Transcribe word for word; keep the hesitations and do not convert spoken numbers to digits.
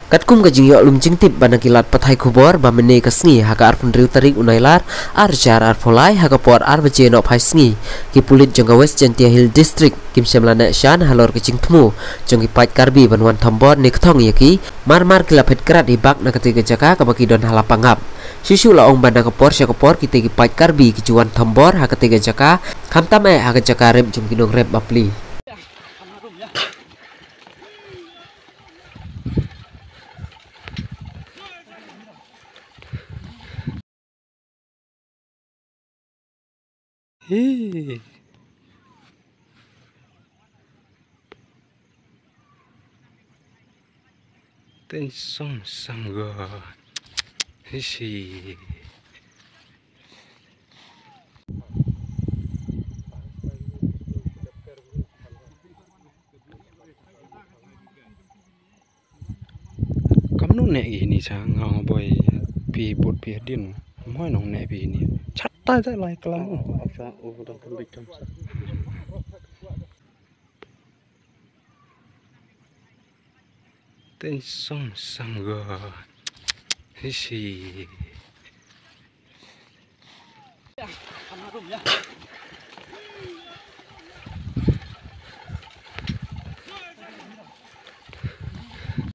Katkum ka jingïoh lum jingtip ba na ki lad pathai khubor ba mynne ka sngi ha ka arphew hynriew tarik u Nailar ar hajar arphew lai ha ka por ar baje nohphai sngi, ki pulit jong ka West Jaintia Hills District kim shym la neh shan halor ka jingthmu jong ki paid Karbi ban wan thombor ne kthong ïa ki, mar mar ki la phet krad hi bak na katei ka jaka kaba ki don ha la pangap. Shuh shuh la ong ba na ka por sha ka por kitei ki paid Karbi ki ju wan thombor ha katei ka jaka, khamtam eh ha ka jaka rep jong ki nongrep bapli. Hi. Ten song sang go. Hi si. Kam nu ne ini sa nga boi pi bot pi din. Moi nong ne pi ini. Chatta ja lai kalam. Acha u dang pun bikam sa. Ten song sang go. Hi si.